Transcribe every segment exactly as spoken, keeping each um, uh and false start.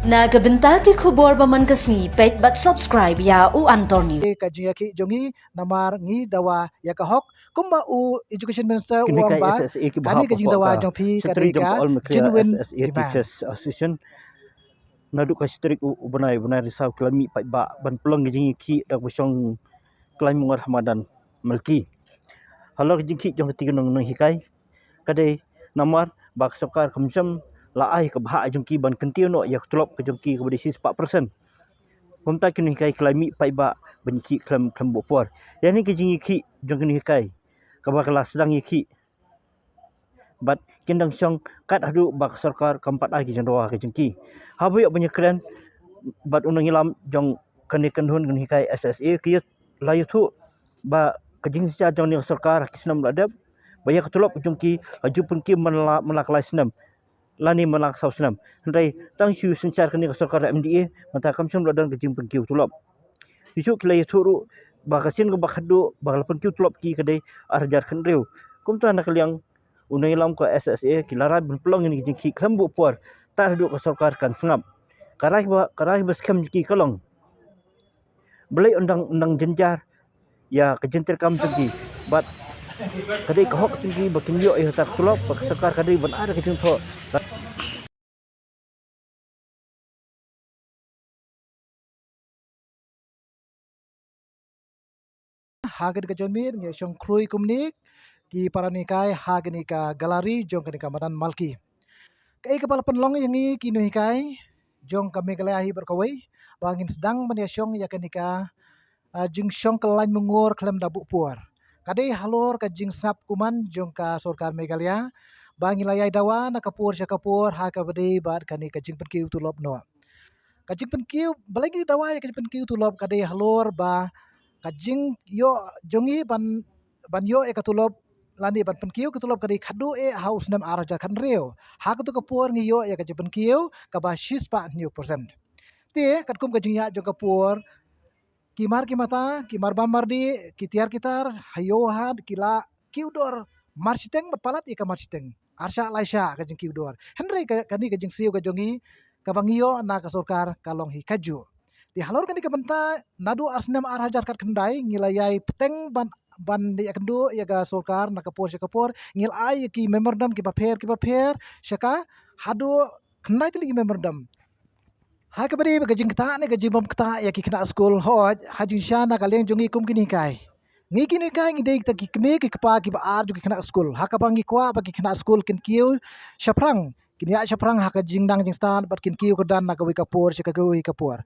Na ka bynta ki khubor ba man ka sngi, peit bad subscribe ïa u Anthor News. Ka jingïakhih jong ngi, namar ngi dawa ïa ka hok, kumba u Education Minister u ong ba kane ka jingdawa jong phi ka dei ka genuine demand. Naduh ka shi tarik u bnai, bnai Risaw, ki la mih paidbah ban pynlong ka jingïakhih da kaba shong Khlaiñ Mungor ha madan Malki. Halor ka jingkhih jong ka tnat nonghikai, ka dei namar ba ka sorkar kam shym la ai ka bhah jong ki ban kyntiew noh ïa ka tulop ka jong ki kaba dei shispah percent. Kumta ki nonghikai ki la mih paidbah ban ïakhih khlem, khlem buh por. Ïa kane ka jingïakhih jong ki nonghikai kaba ka la sdang ïakhih, bad kin dang shong kat haduh ba ka sorkar kam pat ai ka jingdawa ka jong ki. Haba ïoh ban ïakren bad u nongïalam jong kane ka kynhun nonghikai S S A, ki la ïathuh ba ka jingsynshar jong kane ka sorkar ha ki snem la dep, ba ïa ka tulop ka jong ki la ju pynkiew man la, man la ka lai snem lane man la ka saw snem. Hynrei tang shu synshar kane ka sorkar M D A, mynta kam shym la don ka jingpynkiew tulop. Shuh shuh ki la ïathuh ruh ba ka sien kaba khatduh ba la pynkiew tulop ki ka dei ar hajar khathynriew. Kumta na ka liang u nongïalam ka S S A ki la rai ban pynlong ïa kane ka jingkhih khlem buh por tad haduh ka sorkar kan sngap. Ka rai ba, ka rai ba skhem jong ki ka long, balei un dang, un dang jynjar ïa ka jingtreikam jong ki, bad ka dei ka hok jong ki ba kin ïoh ïa kata ka tulop, ba ka sorkar ka dei ban ai ka jingthoh. Ha kane ka janmiet ngi shong khrui kumne ki para nonghikai ha kane ka gallery jong kane ka madan Malki. Kaei kaba la pynlong ïa ngi ki nonghikai jong ka Meghalaya hi bad kawei, ba ngin sdang ban ïashong ïa kane ka, ah, jingshong Khlaiñ Mungor khlem da buh por. Ka dei halor ka jingsngap kumne jong ka sorkar Meghalaya, ba ngi la ïai dawa na ka por sha ka por ha kaba dei bad kane ka jingpynkiew tulop noh. Ka jingpynkiew, balei ngi dawa ïa ka jingpynkiew tulop, ka dei halor ba ka jingïoh jong ngi ban, ban ïoh ïa ka tulop lane ban pynkiew ka tulop ka dei khatduh eh ha u snem ar hajar khathynriew. Ha kato ka por ngi ïoh ïa ka jingpynkiew kaba shispah hynñiew percent. Te katkum ka jingïaid jong ka por, ki mar ki mata, ki mar bam mar dih, ki tiar ki tar, ha ïew ha hat, ki la kiew dor mar shiteng bad palat ïa ka mar shiteng, ar shah lai shah ka jingkiew dor. Hynrei ka, kane ka jingsiew ka jong ngi kaba ngi ïoh na ka sorkar ka long hi kajuh. Te halor kane ka bynta, naduh ar snem ar hajar khatkhyndai ngi la ïai bteng ban, ban ïakynduh ïa ka sorkar na ka por sha ka por, ngi la ai ïa ki memorandum kiba pher kiba pher sha ka, haduh khyndai tylli ki memorandum. Ha kaba dei ka jingktah ne ka jingbymktah ïa ki khynnah skul, hooid, ha jingshisha na ka liang jong ngi kum ki nonghikai. Ngi ki nonghikai ngi dei kita ki kmie ki kpa kiba ar jong ki khynnah skul. Ha kaba ngi kwah ba ki khynnah skul kin kiew shaphrang, kin ïaid shaphrang ha ka jingnang jingstad bad kin kiew kyrdan na kawei ka por sha kawei ka por.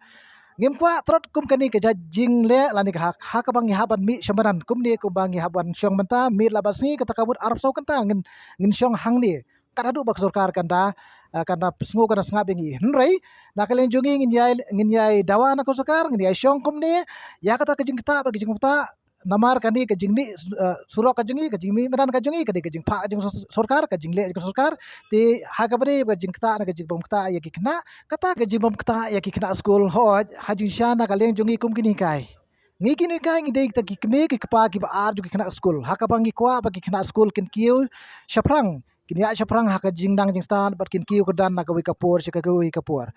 Ngim kwah trot kum kane ka jait jingleh lane ka hok, ha kaba ngi hap ban mih sha madan kumne kumba ngi hap ban shong mynta, miet la bad sngi, kata ka mut arphew saw kynta ngin, ngin shong hangne. Kat haduh ba ka sorkar kan da, ah, kan da sngew, kan da sngap ïa ngi. Hynrei na ka liang jong ngi ngin ïai, ngin ïai dawa na ka sorkar, ngin ïai shong kumne, ïa kata ka jingktah bad ka jingbymktah, namar kane ka jingmih, ah, surok ka jong ngi, ka jingmih madan ka jong ngi, ka dei ka jingphah ka jong sor-, sorkar, ka jingleh jong ka sorkar. Te ha kaba dei ka jingktah ne ka jingbymktah ïa ki khynnah, kata ka jingbymktah ïa ki khynnah skul, hooid, ha jingshisha na ka liang jong ngi kum ki nonghikai. Ngi ki nonghikai ngi dei kita ki kmie ki kpa kiba ar jong ki khynnah skul. Ha kaba ngi kwah ba ki khynnah skul kin kiew shaphrang, kin ïaid shaphrang ha ka jingnang jingstad bad kin kiew kyrdan na kawei ka por sha kawei ka por.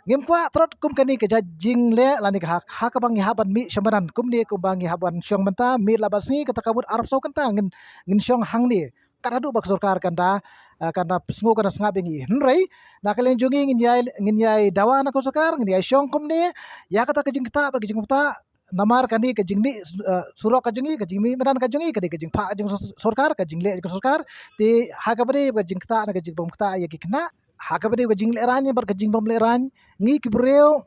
Ngim kwah trot kum kane ka jait jingleh lane ka hok, ha kaba ngi hap ban mih sha madan kumne kumba ngi hap ban shong mynta, miet la bad sngi, kata ka mut arphew saw kynta ngin, ngin shong hangne. Kat haduh ba ka sorkar kan da, ah, kan da sngew, kan da sngap ïa ngi. Hynrei na ka liang jong ngi ngin ïai, ngin ïai dawa na ka sorkar, ngin ïai shong kumne, ïa kata ka jingktah bad ka jingbymktah, namar kane ka jingmih, eh, surok ka jong ngi, ka jingmih madan ka jong ngi, ka dei ka jingphah ka jong sor-, sorkar, ka jingleh jong ka sorkar. Te ha kaba dei ka jingktah ne ka jingbymktah ïa ki khynnah, ha kaba dei ka jinglehraiñ bad ka jingbymlehraiñ, ngi ki briew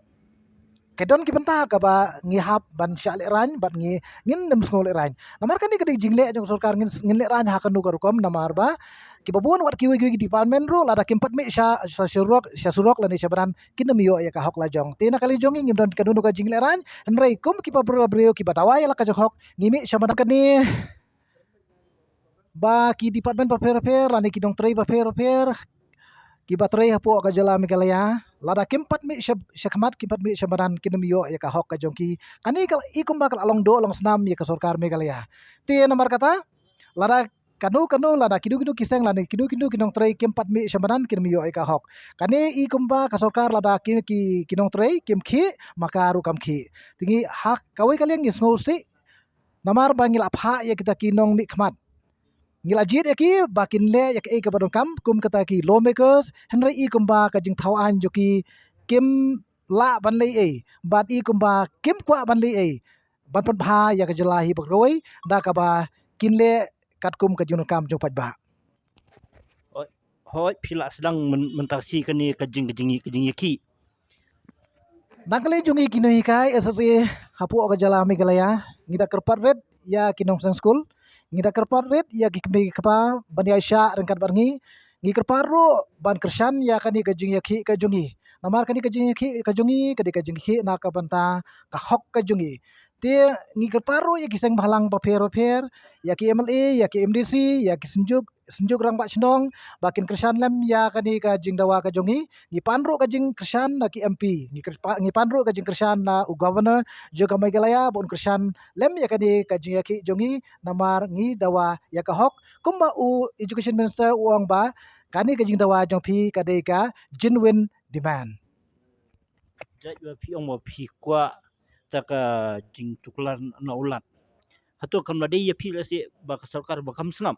ki don ki bynta kaba ngi hap ban shah lehraiñ bad ngi, ngin nym sngew lehraiñ. Namar kane ka dei jingleh jong ka sorkar, ngin, ngin lehraiñ ha kano ka rukom, namar ba kiba bun wat kiwei kiwei ki department ruh lada kim pat mih sha, sha surok, sha surok lane sha madan, kin nym ïoh ïa ka hok lajong. Te na ka liang jong ngi ngim don kano kano ka jinglehraiñ, hynrei kum kiba briew briew kiba dawa ïa la ka jinghok, ngi mih sha madan kane ba ki department bapher bapher lane ki nongtrei bapher bapher kiba trei hapoh ka jylla Meghalaya, lada kim pat mih sha, sha khmat, kim pat mih sha madan, kin nym ïoh ïa ka hok ka jong ki. Kane ka i kumba ka la long doh long snam ïa ka sorkar Meghalaya. Te namar kata, lada kano kano lada kino kino ki seng lane kino kino ki nongtrei kim pat mih sha madan kim ïoh ïa ka hok. Kane i kumba ka sorkar lada ki ki, ki nongtrei kim khih, ma ka ruh kam khih. Te ngi ha kawei ka liang ngi sngewsih namar ba ngi la phah ïa kita ki nongmihkhmat. Ngi la jied ïa ki ba kin leh ïa kaei kaba donkam kum kata ki lawmakers, hynrei i kumba ka jingthaw aiñ jong ki kim lah ban leh ei, bad i kumba kim kwah ban leh ei ban pynbha ïa ka jylla hi baroh kawei, da kaba kin leh katkum ka jingdonkam jong paidbah. Hooid, phi la sdang myn- mynta shi kane ka jing ka jing ka jingïakhih. Nangkylli jong ngi ki nonghikai S S A hapoh ka jylla Meghalaya, ngi da kyrpad rit ïa ki nongseng skul, ngi da kyrpad rit ïa ki kmie ki kpa ban ïaishah ryngkat bad ngi. Ngi kyrpad ruh ban kyrshan ïa kane ka jingïakhih ka jong ngi. Namar kane ka jingïakhih ka jong ngi ka dei ka jingïakhih na ka bynta ka hok ka jong ngi. Te ngi kyrpad ruh ïa ki seng bhalang bapher bapher, ïa ki M L A, ïa ki M D C, ïa ki synjuk synjuk rangbah shnong, ba kin kyrshan lem ïa kane ka jingdawa ka jong ngi. Ngi pan ruh ka jingkyrshan na ki M P, ngi kyrpa- ngi pan ruh ka jingkyrshan na u Governor jong ka Meghalaya ba un kyrshan lem ïa kane ka jingïakhih jong ngi, namar ngi dawa ïa ka hok. Kumba u Education Minister u ong ba kane ka jingdawa jong phi ka dei ka genuine demand. Jait ba phi ong ba phi kwah ta ka jingtuklar na u Lat. Hato kam la dei ïa phi lehse ba ka sorkar ba kam sngap?